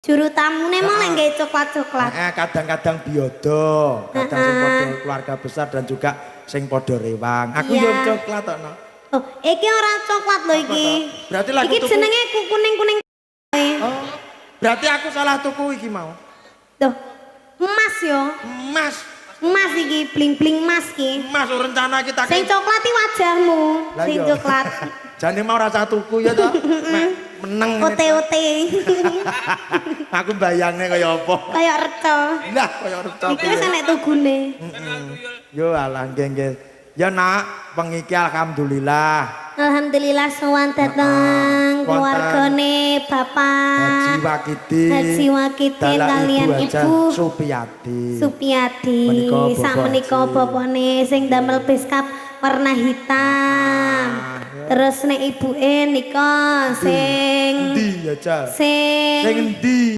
Juru tamune mau lek nggawe coklat-coklat. Heeh, kadang-kadang biada, kadang sing padha keluarga besar dan juga sing padha rewang. Aku yo coklat tok no. Oh, iki ora coklat lho iki. Berarti lagu Iki tuku. jenenge kuning-kuning. Oh, berarti aku salah tuku iki mau. Tuh, emas yo. Emas, Emas iki, bling-bling emas iki. Emas rencana kita. Sing coklat iki wajahmu, Lah sing iya. coklat. Jane mau rasa tuku ya toh. Mek meneng ngene. Ote-ote. Aku bayangne kaya apa. Kayak reco. Lah kaya reco. Iki wis enek tugune. Yo alah, nggih nggih. Ya nak, wengi iki alhamdulillah. Alhamdulillah sowan dateng Wonten keluargane Bapak Haji Wakidi. Haji Wakidin dalah kalian Ibu Hajah Ibu Supiati. Supiati. Menika Bapak Sakmenika Haji. Bapakne sing damel beskap warna hitam. Terus nek ibuke nika sing Endi ya, Jal? sing Sing endi?